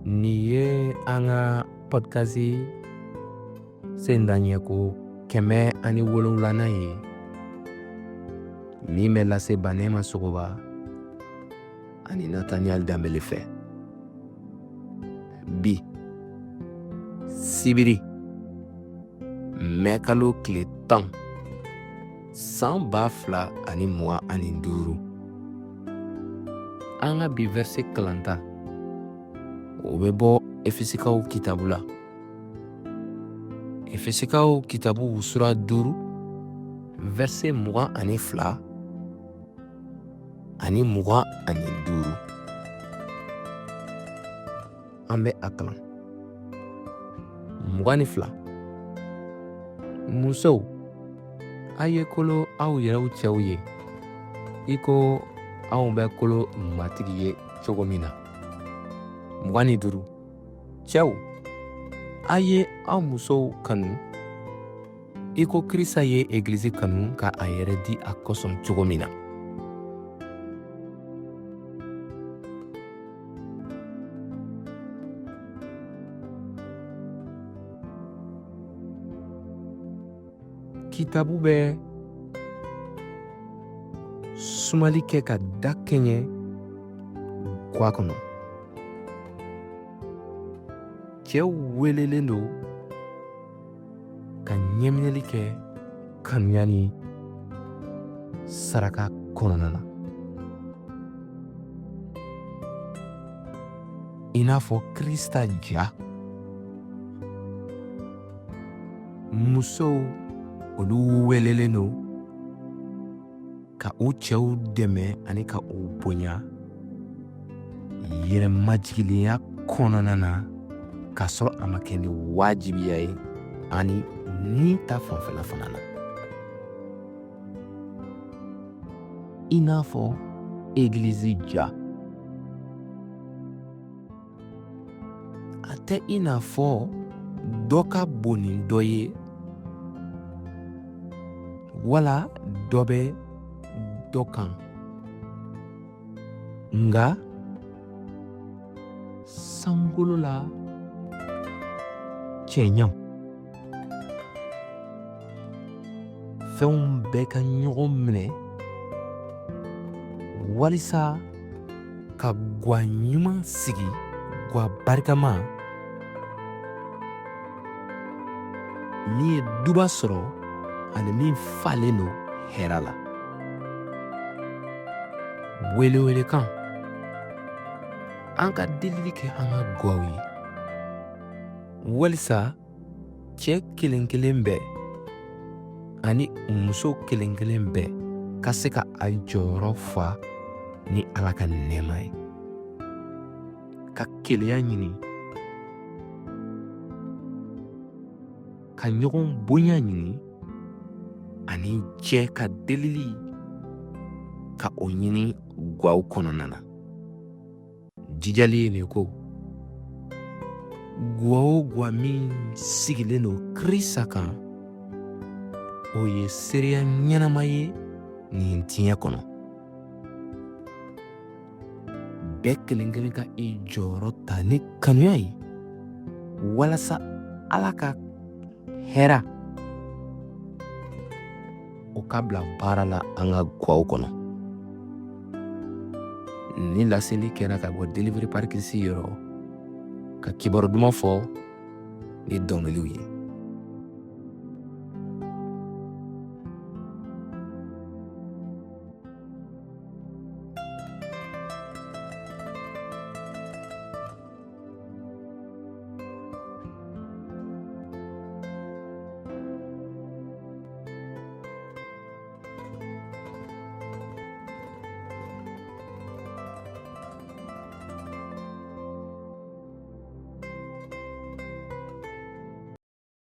Nin ye an ka podcast sendaɲɛ ko 107nan ye min bɛ lase Banɛma Sogoba ani Nataniyali Danbele fɛ. Bi sibiri mɛkalo tile 10 san 2025, an ka bi verset kalanta o bɛ bɔ Efesikaw kitabu la. Efesikaw kitabu sura 5 verset 22 ani 25. An bɛ a kalan. 22. Musow, a ye kolo aw yɛrɛw cɛw ye, i ko aw bɛ kolo Matigi ye cogo min na. 25. Cɛw, a ye aw musow kanu i ko Krista ye egilizi kanu ka a yɛrɛ di a kosɔn cogo min na. Kitabu bɛ sumali kɛ ka da kɛɲɛ gwa kɔnɔ. Cɛw welelen don ka ɲɛminɛli kɛ kanuya ni saraka kɔnɔna na, i n'a fɔ Krista ja. Musow, olu welelen don ka u cɛw dɛmɛ ani ka u bonya yɛrɛmajigilenya kɔnɔna na, k'a sɔrɔ a ma kɛ ni wajibiya ye ani ni ta fanfɛla fana na, i n'a fɔ egilizi ja. A tɛ i n'a fɔ dɔ ka bon ni dɔ ye wala dɔ bɛ dɔ kan, nka sankolo la cɛɲaw, fɛnw bɛɛ ka ɲɔgɔn minɛ walisa ka gwa ɲuman sigi, gwa barikama min ye duba sɔrɔ ani min falen don hɛrɛ la. Welewelekan: an ka delili kɛ an ka gwaw ye walisa cɛ kelen kelen bɛɛ ani muso kelen kelen bɛɛ ka se ka a jɔyɔrɔ fa ni Ala ka nɛɛma ye, ka kelenya ɲini, ka ɲɔgɔn bonya ɲini, ani jɛ ka delili ka o ɲini gwaw kɔnɔna na. Jijali ye nin ko gwa o gwa min sigilen don Krista kan, o ye seereya ɲɛnama ye nin diɲɛ kɔnɔ. Bɛɛ kelen kelen ka i jɔyɔrɔ ta ni kanuya ye walasa Ala ka hɛra o ka bila baara la an ka gwaw kɔnɔ. Ni laseli kɛra ka bɔ Délivré par Christ yɔrɔ, ka kibaru duman fɔ ni dɔnkiliw ye.